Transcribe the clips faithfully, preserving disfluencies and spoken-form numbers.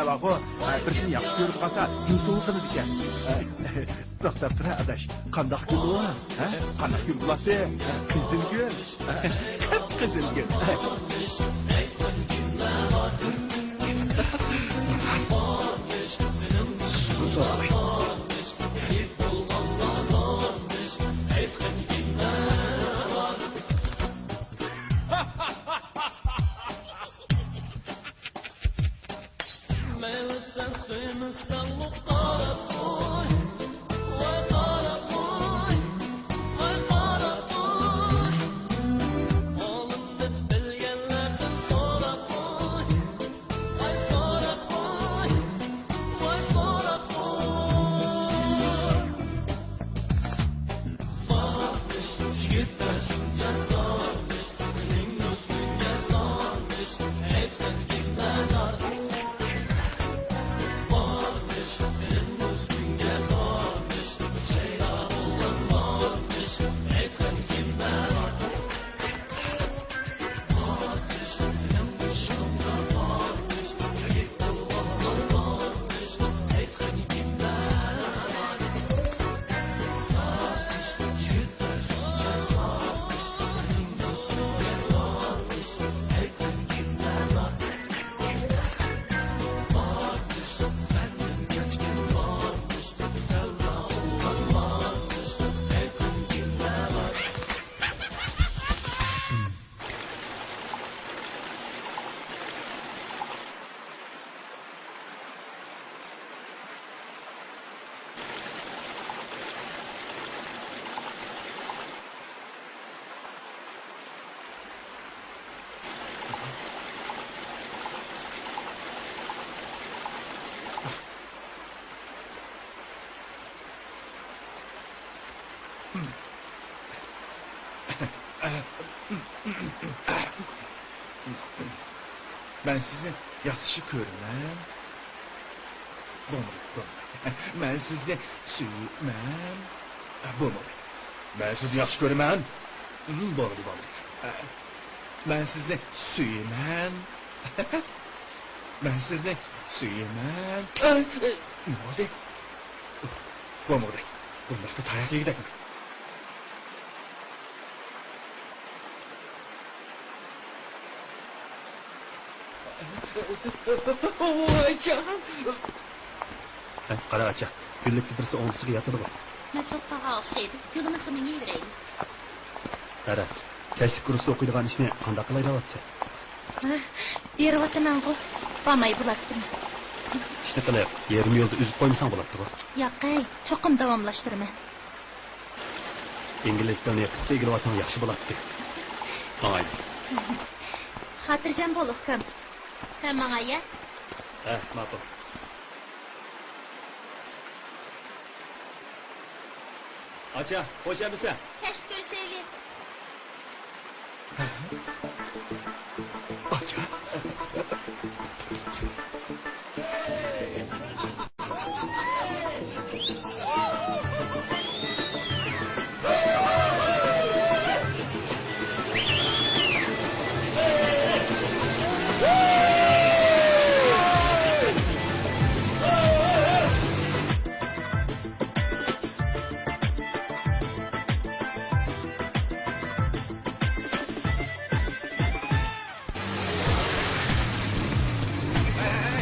بارغۇ، بىرسىنى ياخشى كۆرۈپ قالسا، يوسۇن قىلىدىكەن. توختاپ تۇر، ئاداش. قانداق گۈل ئۇ؟ ھە؟ قانداق گۈل بولاتتى؟ قىزىل گۈل. قىپقىزىل گۈل. مەن سىزنى ياخشى كۆرىمەن. بولمىدى، بولمىدى. مەن سىزنى سۆيىمەن. بولمىدى. مەن سىزنى ياخشى كۆرىمەن. بولمىدى، بولمىدى. مەن سىزنى سۆيىمەن. مەن سىزنى سۆيىمەن. نېمە بولدى؟ بولمىدى. بۇنداقتا تاياق يېگۈدەكمەن. ۋايجان! ھە، قارا ئاچا، گۈللۈكتە بىرسى ئوڭدىسىغا ياتىدىغۇ. مەسئۇل قاغا ئوخشايدۇ، يولىمىزغا مېڭىۋېرەيلى. قاراس، كەچلىك كۇرستا ئوقۇيدىغان ئىشنى قانداق قىلاي دەۋاتىسەن؟ ھە، بېرىۋاتىمەنغۇ، بارماي بولاتتىم. ئىشنى قىلىپ، يېرىم يولدا ئۈزۈپ قويمىساڭ بولاتتىغۇ. ياقەي، چوقۇم داۋاملاشتۇرىمەن. ئىنگلىز تىلىنى پۇختا ئىگىلىۋالساڭ ياخشى بولاتتى. ماڭايلى. خاتىرجەم بول، ئۇكام. سەن ماڭاي، يە. ھە، ماقۇل. ئاچا، خوش ئەمىسە. كەچتە كۆرۈشەيلى. ئاچا.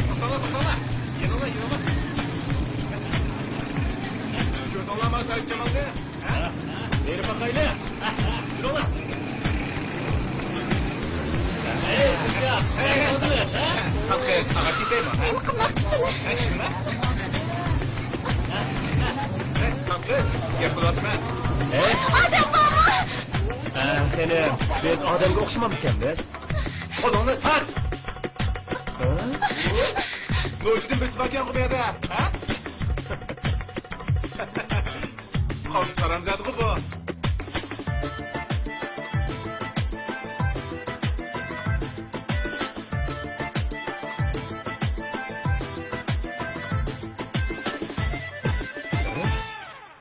توختاڭلار، توختاڭلار. يېنىڭلار، يېنىڭلار. كۆردۈڭلارمۇ سايىتجامالنى؟ ھە؟ بېرىپ باقايلى. يۈرۈڭلار. ھەي، قىزچاق، ھە؟ قاغا كېتەيمۇ؟ نېمە قىلماقچىسىلەر؟ ھە، شۇنداق. ھە، قىز، گەپ قىلىۋاتىمەن. ھەي. ئادەم بارمۇ؟ ھە، خېنىم، بىز ئادەمگە ئوخشىمامدىكەنمىز؟ قولۇڭنى تارت! ھە؟ نوچىدىن بىرسى باركەنغۇ بۇ يەردە، ھە؟ قاۋمىش ھارامزادىغۇ بۇ.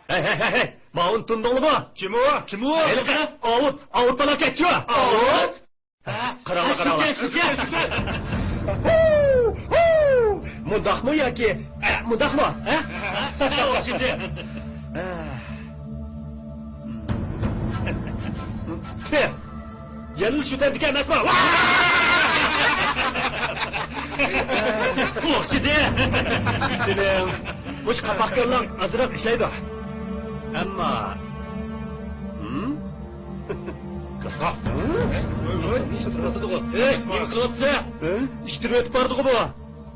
ھەي، ھەي، ھەي، ھەي! ماۋۇنى تونۇدۇڭلىمۇ؟ كىم ئۇ؟ كىم ئۇ؟ ھېلىقى ئاۋۇت، ئاۋۇت پالاكەتچى ئۇ! ئاۋۇت؟ ھە؟ قاراڭلار، قاراڭلار. ھۇ، ھۇ! مۇنداقمۇ ياكى، ئە، مۇنداقمۇ؟ ھە؟ ئوخشىدى. يەنىلا شۇ تەردىكى ئەمەسمۇ؟ ئوخشىدى. سېنىڭ مۇشۇ قاپاقكانلىق ئازراق ئىشلەيدۇ. ئەمما، ھىم؟ ۋوي، ۋوي، نېمە قىلىۋاتىدىغۇ؟ ھېي، نېمە قىلىۋاتىسەن؟ ھە؟ ئىتتىرىۋېتىپ بارىدىغۇ بۇ.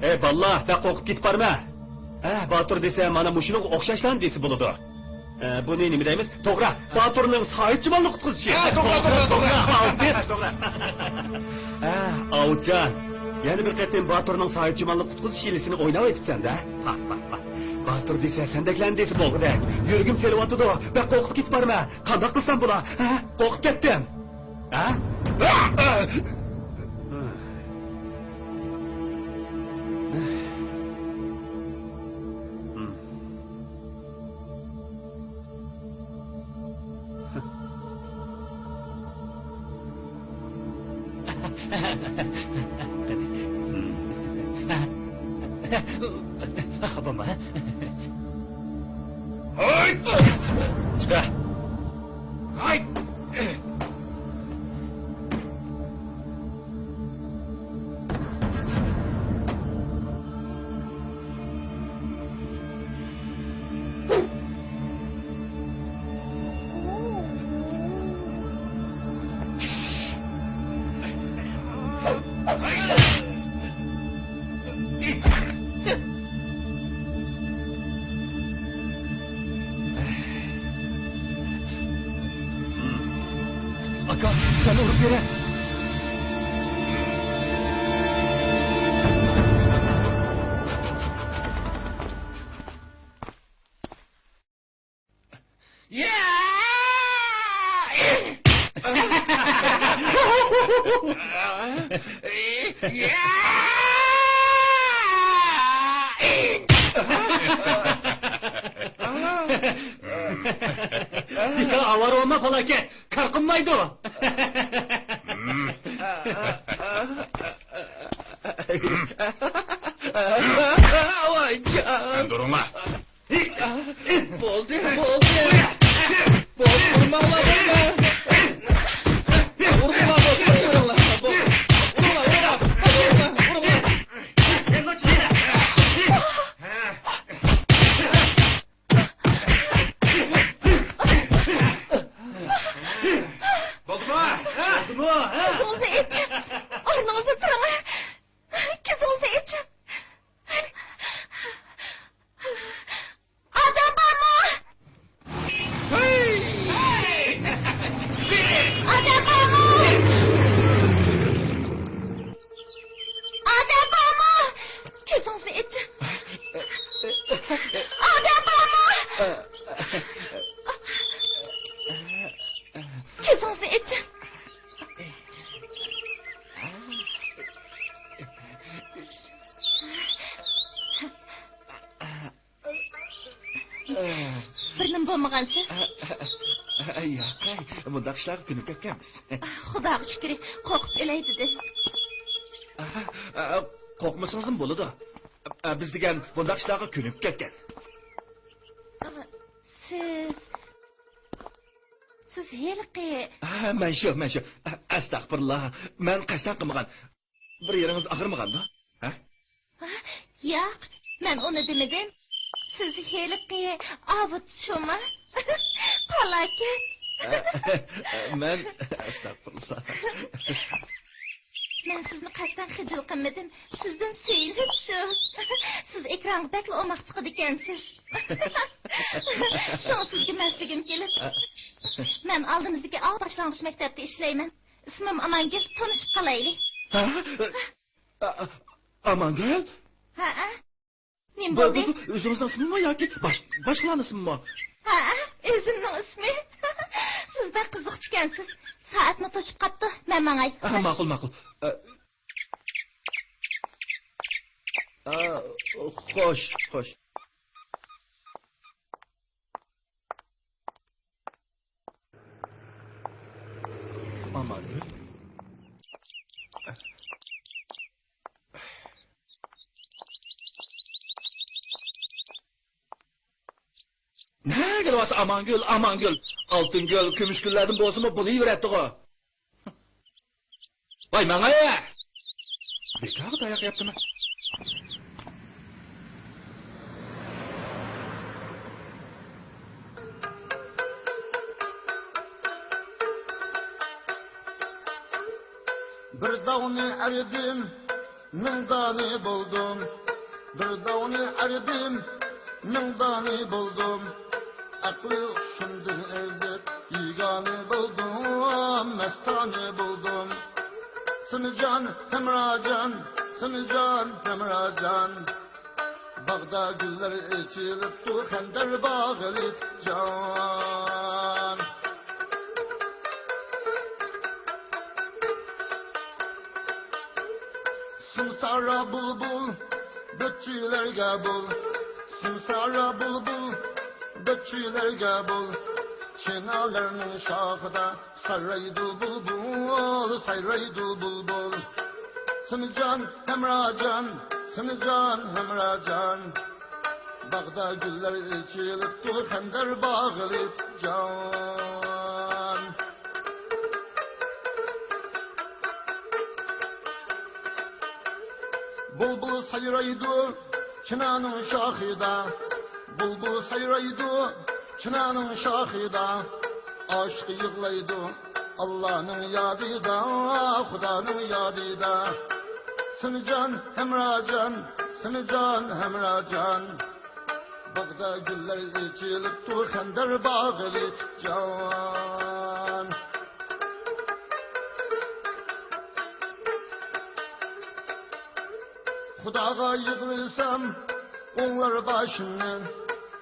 ئەي بالىلار، بەك قورقۇپ كېتىپ بارما. ھە، باتۇر دېسە مانا مۇشۇنىڭغا ئوخشاشلارنى دېسە بولىدۇ. ئە، بۇنى نېمە دەيمىز؟ توغرا، باتۇرنىڭ ساھىبچىمانلىق قۇتقۇزۇشى. ھە، توغرا، توغرا، توغرا. ھە، ئاۋۇتجان، يەنە بىر قېتىم باتۇرنىڭ ساھىبچىمانلىق قۇتقۇزۇش ھىيلىسىنى ئويناۋېتىپسەن-دە. باتۇر دېسە سەندەكلەرنى دېسە بولغۇدەك. يۈرىكىم سېلىۋاتىدۇ. بەك قورقۇپ كېتىپ بارما. قانداق قىلسام بولا؟ ھە، قورقۇپ كەتتىم. ھە؟ خاپا بولما. ھاي! چىقە! ھاي! ئاكا، سەن ئۇرۇپ بېرە. ئاۋارە بولما، پالاكەت. كار قىلمايدۇ. ۋايجان. تۇرۇڭلار. بولدى، بولدى. بولدى، ئۇرماڭلار، ئۇرماڭ. ئۇرۇڭلار، بولدى، ئۇرۇڭلار، بولدى. ئۇرۇڭلار، ئۇرۇڭلار، ئۇرۇڭلار، ئۇرۇڭلار. بولدىمۇ؟ بولدىمۇ؟ كۆزىڭىزنى ئېچىڭ. ئورنىڭىزدا تۇرۇڭ. كۆزىڭىزنى ئېچىڭ. ئادەم بارمۇ؟ ئادەم بارمۇ؟ ئادەم بارمۇ؟ كۆزىڭىزنى ئېچىڭ. ئادەم بارمۇ؟ كۆزىڭىزنى ئېچىڭ. بىر نېمە بولمىغانسىز؟ ياق، مۇنداق ئىشلارغا كۆنۈپ كەتكەنمىز. خۇداغا شۈكرى، قورقۇپ ئۆلەي دېدى. قورقمىسىڭىزمۇ بولىدۇ. بىز دېگەن بۇنداق ئىشلارغا كۆنۈپ كەتكەن. سىز، سىز ھېلىقى. مەن شۇ، مەن شۇ. ئەستەغپۇرۇللا، مەن قەستەن قىلمىغان. بىر يېرىڭىز ئاغرىمىغاندۇ؟ ھە؟ ھە؟ ياق، مەن ئۇنى دېمىدىم. سىز ھېلىقى ئاۋۇت شۇما؟ پالاكەت. مەن، ئەستەغپۇرۇللا. مەن سىزنى قەستەن خىجىل قىلمىدىم. سىزدىن سۆيۈنۈپ شۇ. سىز ئېكرانغا بەكلا ئوماق چىقىدىكەنسىز. شۇڭا سىزگە مەسلىگۈم كېلىپ. مەن ئالدىمىزدىكى ئاۋۇ باشلانغۇچ مەكتەپتە ئىشلەيمەن. ئىسمىم ئامانگۈل، تونۇشۇپ قالايلى. ھە؟ ئا-، ئا-، ئامانگۈل؟ ھەئە. نېمە بولدى؟ بۇ، بۇ، بۇ ئۆزىڭىزنىڭ ئىسمىمۇ ياكى باش-، باشقىلارنىڭ ئىسمىمۇ؟ ھەئە، ئۆزۈمنىڭ ئىسمى. سىز بەك قىزىقچىكەنسىز. سائەتمۇ توشۇپ قاپتۇ، مەن ماڭاي. ئا، خوش. ماقۇل، ماقۇل. ئا، ئا، خوش، خوش. ئامانگۈل. ئامانگۈل، ئامانگۈل. ئالتۇنگۈل، كۈمۈشگۈللەردىن بولسىمۇ بولۇۋېرەتتىغۇ. ۋاي ماڭاي! بىكارغا تاياق يەپتىمەن. بىر داۋنى ئەردىم، مىڭ دانە بولدۇم. بىر داۋنى ئەردىم، مىڭ دانە بولدۇم. ئەقلى ھوشۇمدىن ئېزىپ، يېگانە بولدۇم، مەستانە بولدۇم. سىمجان، ھەمراجان، سىمجان، ھەمراجان. باغدا گۈللەر ئېچىلىپتۇ، خەندەر باغلىتجان. سىمسارا بۇلبۇل، بۆتچىلەرگە بول. سىمسارا بۇلبۇل، بۆتچىلەرگە بول. چىنارلارنىڭ شاخىدا سايرايدۇ بۇلبۇل، سايرايدۇ بۇلبۇل. سىمجان، ھەمراجان، سىمجان، ھەمراجان. باغدا گۈللەر ئېچىلىپتۇ، خەندەر باغلىتجان. بۇلبۇل سايرايدۇ چىنارنىڭ شاخىدا، بۇلبۇل سايرايدۇ چىنارنىڭ شاخىدا. ئاشىق يىغلايدۇ ئاللانىڭ يادىدا، خۇدانىڭ يادىدا. سىمجان، ھەمراجان، سىمجان، ھەمراجان. باغدا گۈللەر ئېچىلىپتۇ، خەندەر باغلىتجان. خۇداغا يىغلىسام، ئوڭلار باشىمنى.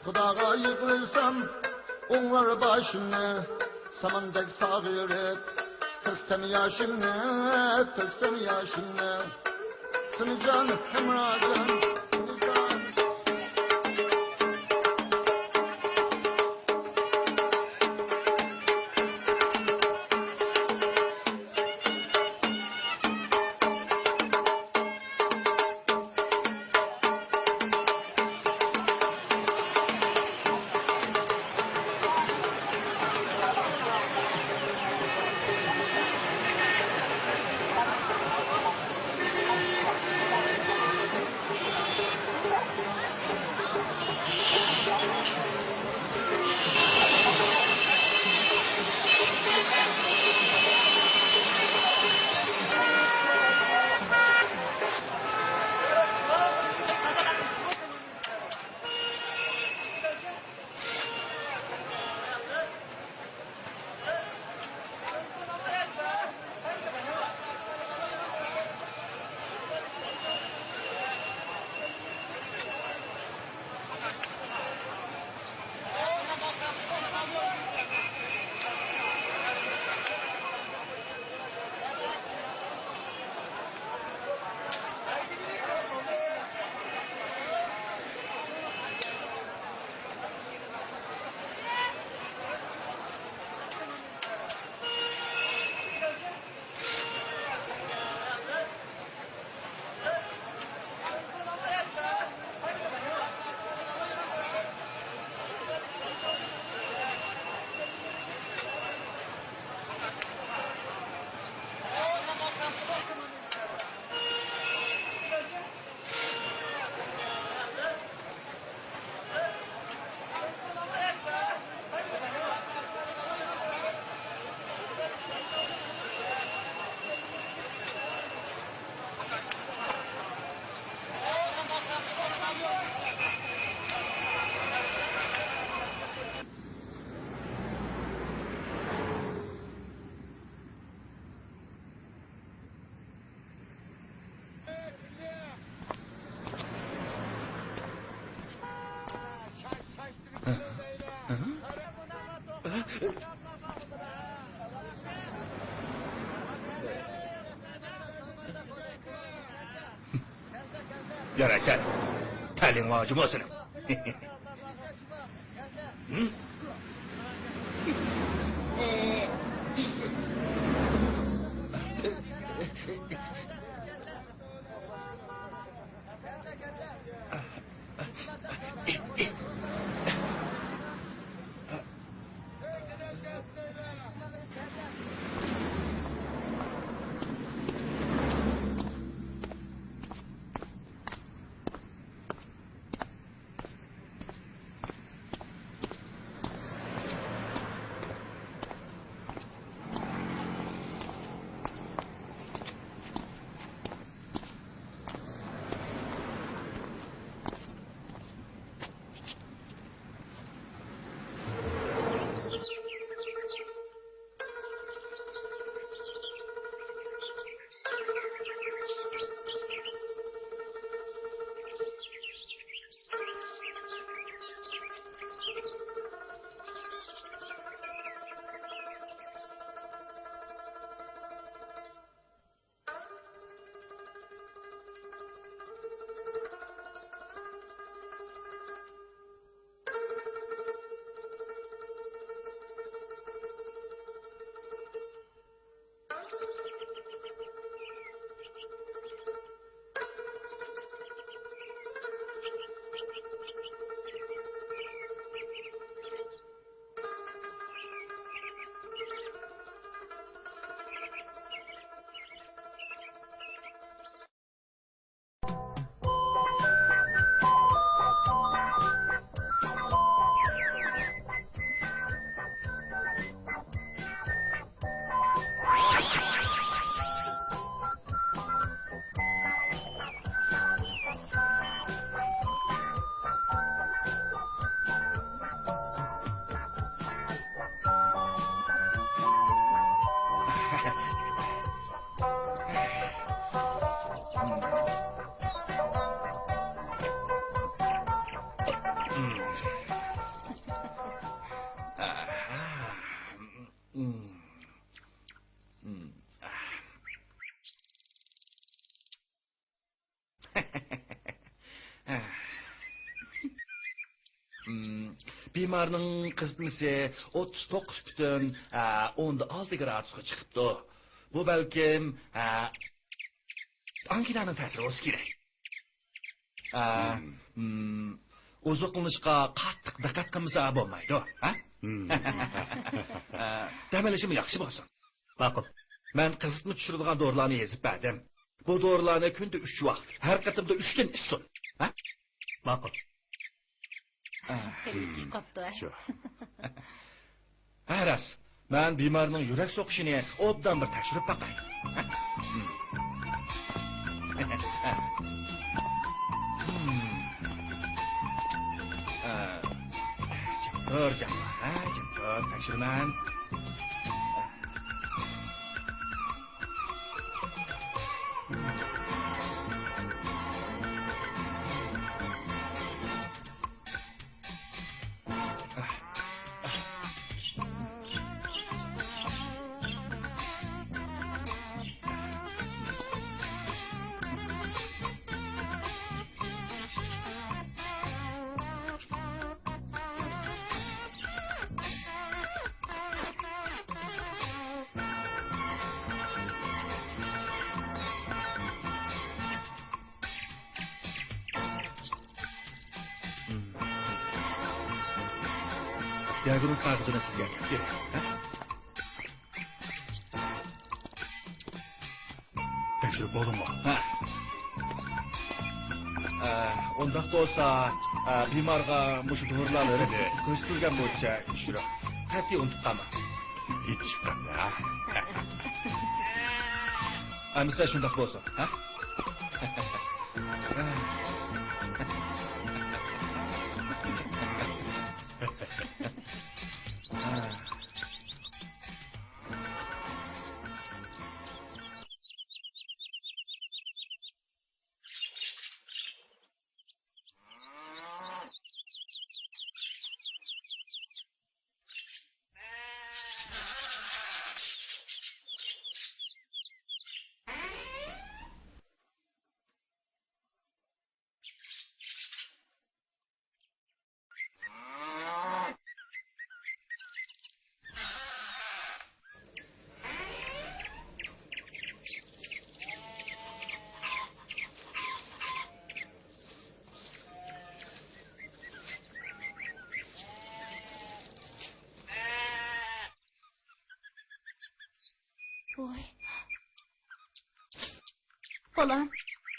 خۇداغا يىغلىسام، ئوڭلار باشىمنى. ساماندەك ساغىرىپ تۆكسەم ياشىمنى، تۆكسەم ياشىمنى. سىمجان، ھەمراجان، سىمجان. يارايسەن. تەلىيىڭ ۋاجىمۇ سېنىڭ. بىمارنىڭ قىزىتمىسى ئوتتۇز توققۇز پۈتۈن ئوندىن ئالتە گرادۇسقا چىقىپتۇ. بۇ بەلكىم، ئە، ئانگىنانىڭ تەسىرى بولسا كېرەك. ئە، مم. مم، ئوزۇقلىنىشقا قاتتىق دىققەت قىلمىسا بولمايدۇ، ھە؟ مم. ئە، دەم ئېلىشىمۇ ياخشى بولسۇن. ماقۇل. مەن قىزىتما چۈشۈرىدىغان دورىلارنى يېزىپ بەردىم. بۇ دورىلارنى كۈندە ئۈچ ۋاق، ھەر قېتىمدا ئۈچتىن ئىچسۇن. ھە؟ ماقۇل. ئە. خېلى ئىچىپ قاپتۇ، ھە؟ شۇ. ھە، راست. مەن بىمارنىڭ يۈرەك سوقۇشىنى ئوبدان بىر تەكشۈرۈپ باقاي. ھە. جىم تۇر، جانلار، ھە، جىم تۇر، تەكشۈرىمەن. دىئاگنوز قەغىزىنى سىزگە ئەكەپ بېرەي. ھە؟ تەكشۈرۈپ بولدۇڭمۇ؟ ھە. ئە، ئۇنداق بولسا، ئە، بىمارغا مۇشۇ دورىلارنى كۆرسىتىلگەن بويىچە ئىچۈرۈڭ. قەتئىي ئۇنتۇپ قالماڭ. ھېچقانداق. ئەمىسە شۇنداق بولسۇن، ھە؟ ۋاي. بالام،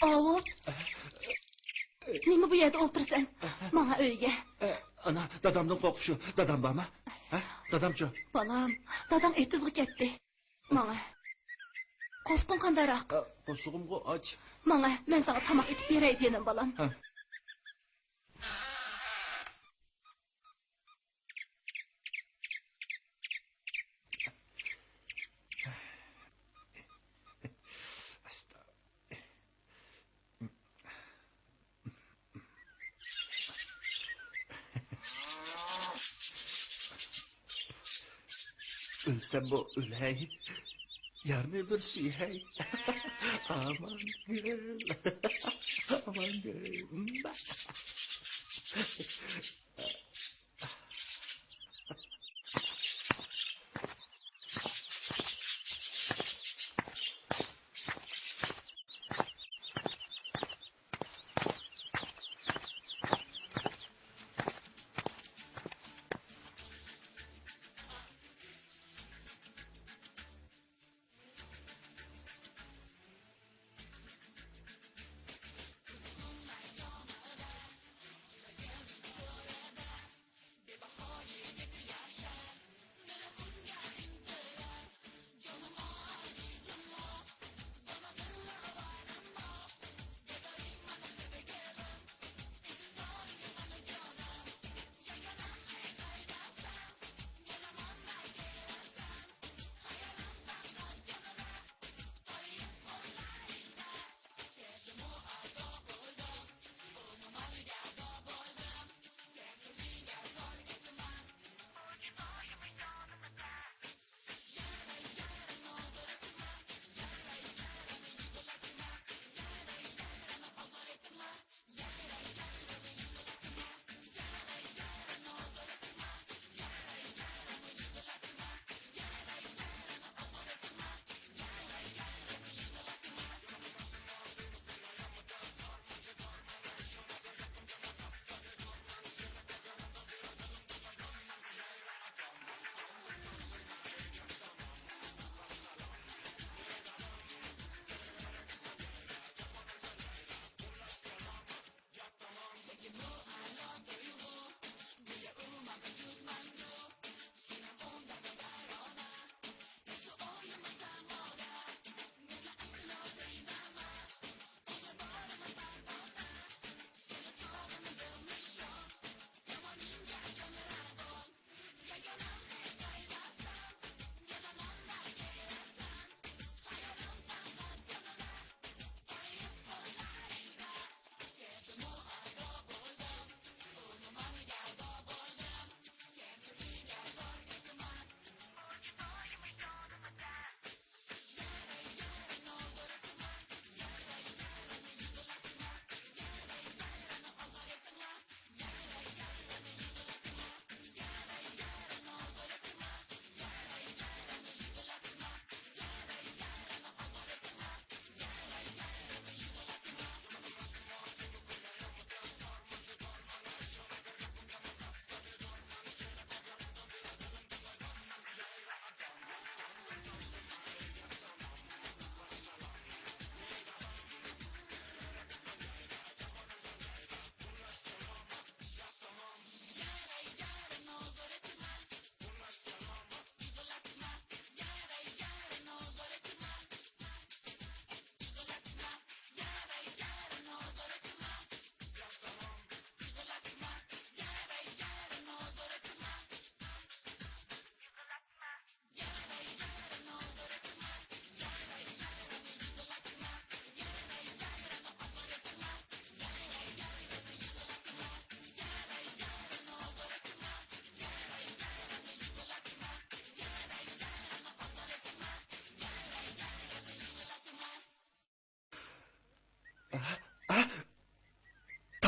ئاۋۇ. نېمە بۇ يەردە ئولتۇرىسەن؟ ماڭا ئۆيگە. ئانا، دادامدىن قورقۇپ شۇ. دادام بارمۇ؟ ھە؟ دادامچۇ؟ بالام، داداڭ ئېتىزغا كەتتى. ماڭا. قورسىقىڭ قانداقراق؟ قورسىقىمغۇ ئاچ. ماڭا، مەن ساڭا تاماق ئېتىپ بېرەي، جېنىم بالام. ھە. ئۆلسەممۇ ئۆلەي، يارنى بىر سۆيەي. ئامانگۈل، ئامانگۈل.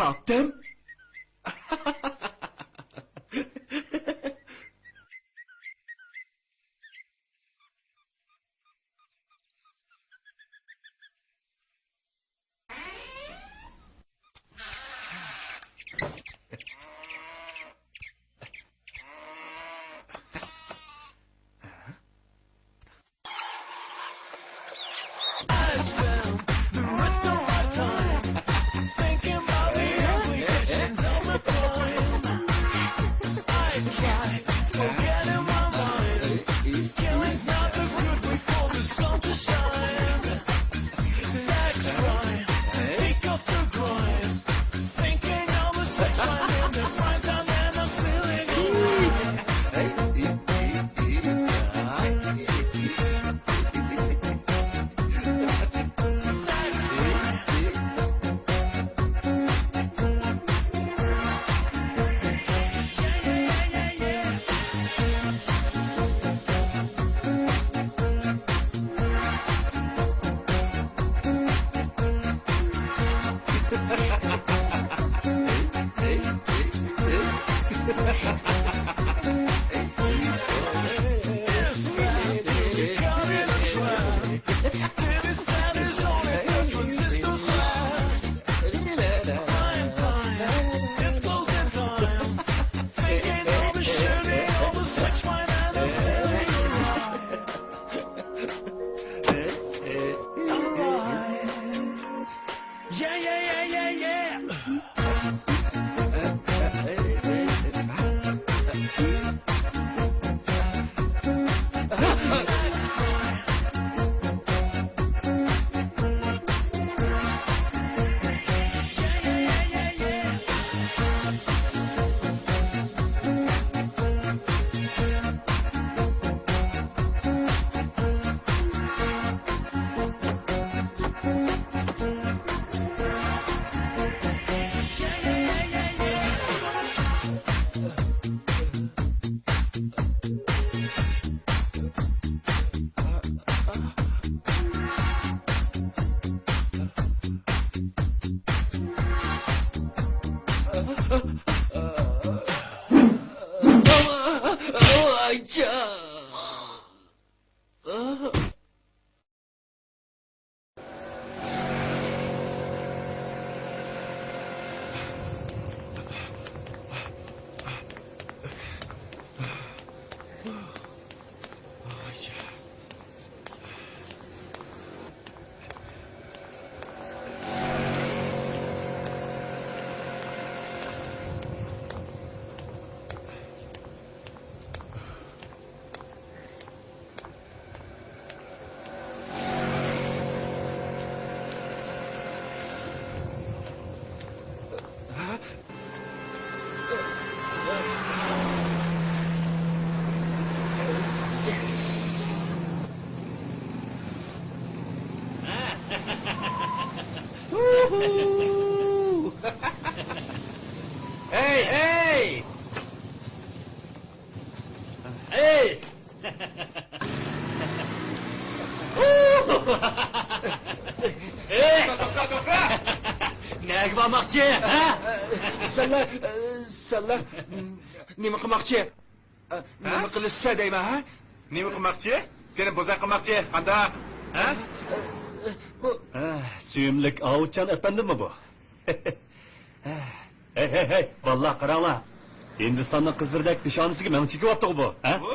تاپتىم. ھەي، ھەي! ھەي! نەگە بارماقچى، ھە؟ سەنلەر، سەنلەر نېمە قىلماقچى؟ نېمە قىلىشسا دەيمەن، ھە؟ نېمە قىلماقچى؟ سېنى بوزەك قىلماقچى، قانداق؟ ھە؟ ھە، سۆيۈملۈك ئاۋۇتجان ئەپەندىممۇ بۇ؟ ھەي، ھەي، ھەي، بالىلار، قاراڭلار. ھىندىستاننىڭ قىزلىرىدەك پېشانىسىگە مەڭ چېكىۋاپتىغۇ بۇ، ھە؟ بۇ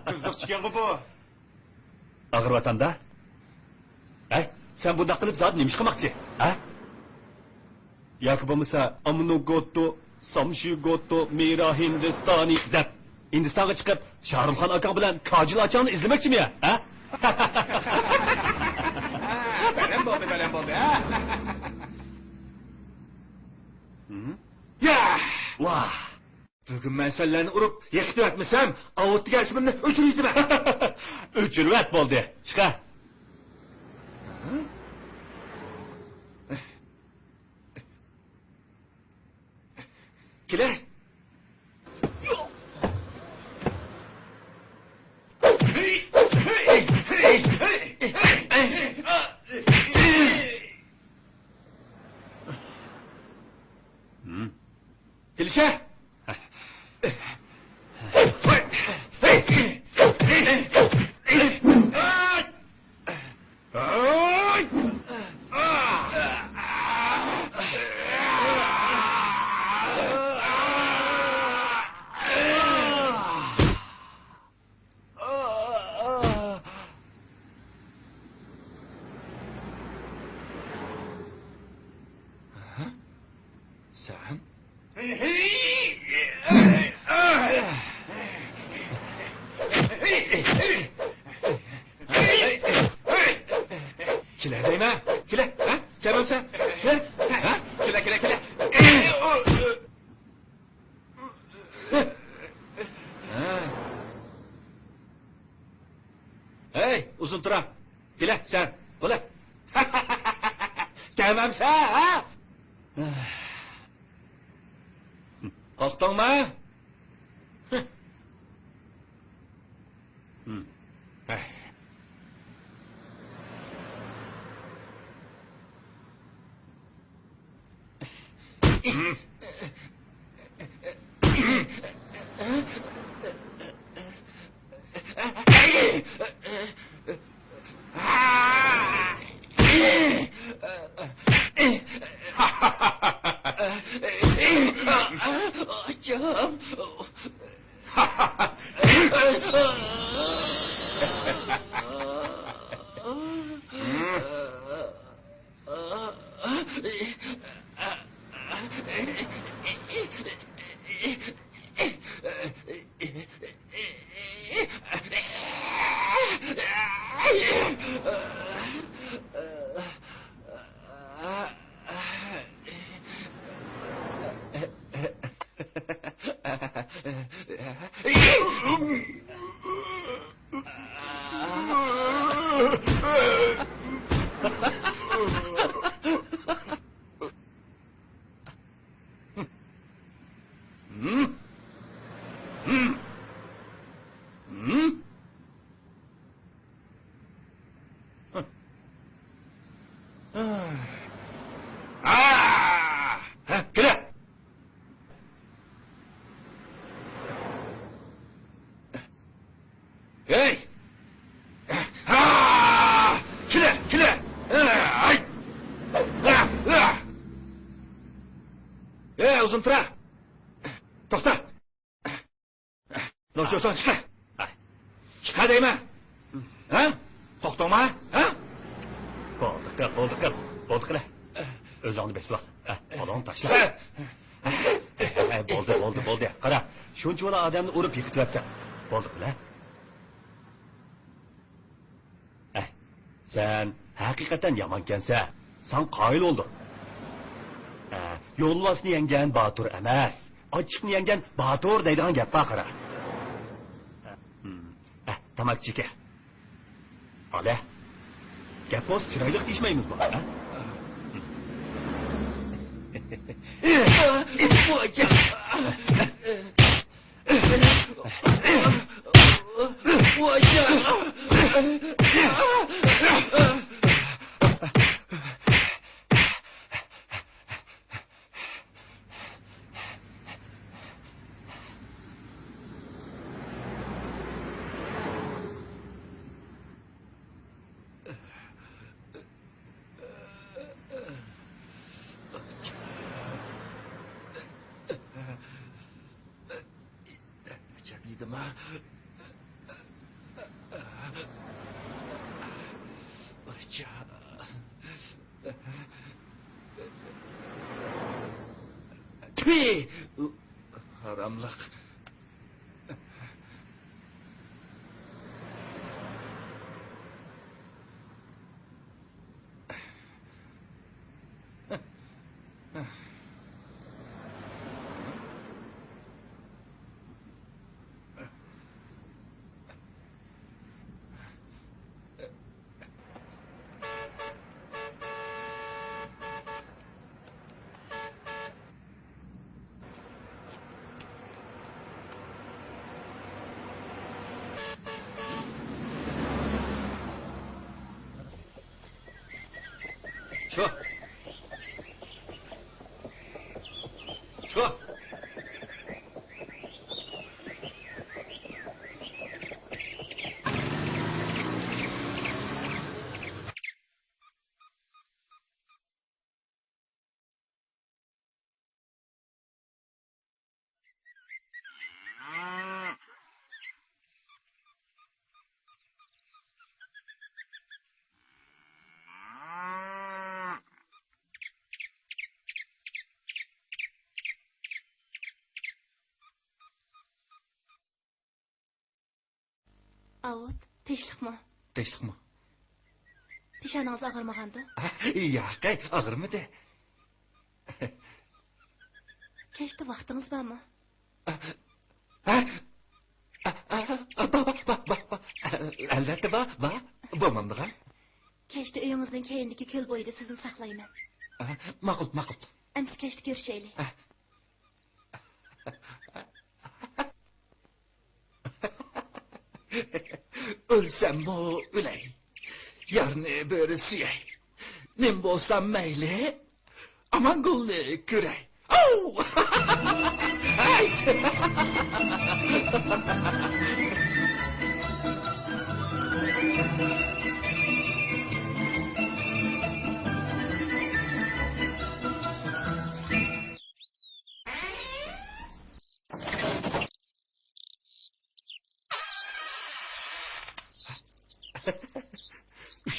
قىزىق چىكەنغۇ بۇ. ئاغرىۋاتامدا؟ ھەي، سەن بۇنداق قىلىپ زادى نېمە ئىش قىلماقچى، ھە؟ ياكى بولمىسا، ئامنۇ گوتو، سامشۇ گوتو، مىرا ھىندىستانى دەپ، ھىندىستانغا چىقىپ، شاھرۇخخان ئاكاڭ بىلەن كاجىل ئاچاڭنى ئىزدىمەكچىمۇ يا، ھە؟ بەلەن بولدى، بەلەن بولدى، ھە؟ يا! ۋاھ! بۈگۈن مەن سەنلەرنى ئۇرۇپ، يىقىتىۋەتمىسەم، ئاۋۇتتىكى ئىسمىمنى ئۆچۈرۈۋېتىمەن. ئۆچۈرۈۋەت بولدى، چىقە. كېلە. سەن؟ كېلە دەيمەن، كېلە، ھە؟ كەلمەمسەن؟ كېلە، ھە؟ كېلە، كېلە، كېلە. ھەي، ئۇزۇن تۇرا. كېلە، سەن. بولە. كەلمەمسەن، ھە؟ قورقتۇڭمۇ؟ ھەي. ھە، كېلە. ھەي! ھا! كېلە، كېلە! ھەي! ھا! ھا! ھەي، ئۇزۇن تۇرا! توختا! نوچۇرساڭ چىقە! چىقە دەيمەن! ھە؟ قورقتۇڭما؟ ھە؟ بولدى قىل، بولدى قىل، بولدى قىلە. ئۆزۈڭنى بېسىۋال. ھە، قولۇڭنى تاشلا. ھە، بولدى، بولدى، بولدى. قارا، شۇنچىۋالا ئادەمنى ئۇرۇپ يىقىتىۋەتتىڭ. بولدى قىلە. ئەھ، سەن ھەقىقەتەن يامانكەنسەن. ساڭا قايىل بولدۇم. ئە، يولۋاسنى يەڭگەن باتۇر ئەمەس، ئاچچىقنى يەڭگەن باتۇر دەيدىغان گەپ بار قارا. ئە، ھىم. ئە، تاماكا چېكە. ئالە. گەپ بولسا چىرايلىق دېيىشمەيمىزمۇ؟ ھە؟ ئەجەب يېدىم ھە. تۈي! ھاراملىق. شۇ. شۇ. ئاۋۇت، تىنچلىقمۇ؟ تىنچلىقمۇ؟ پېشانىڭىز ئاغرىمىغاندۇ؟ ياقەي، ئاغرىمىدى. كەچتە ۋاقتىڭىز بارمۇ؟ ھە؟ بار، بار، بار، بار، بار. ئەلۋەتتە بار، بار. بولمامدىغان. كەچتە ئۆيىڭىزنىڭ كەينىدىكى كۆل بويىدا سىزنى ساقلايمەن. ماقۇل، ماقۇل. ئەمسە كەچتە كۆرۈشەيلى. ئۆلسەممۇ ئۆلەي، يارنى بىر سۆيەي، نېمە بولسام مەيلى، ئامانگۈلنى كۆرەي. ئاۋ! ھەي!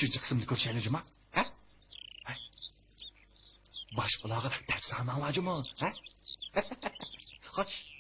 ئۈچىنچى قىسىمنى كۆرۈشەيلى جۇما. ھە؟ ھە؟ باشقىلارغا دەپ سالماڭلار جۇمۇ. ھە؟ خوش.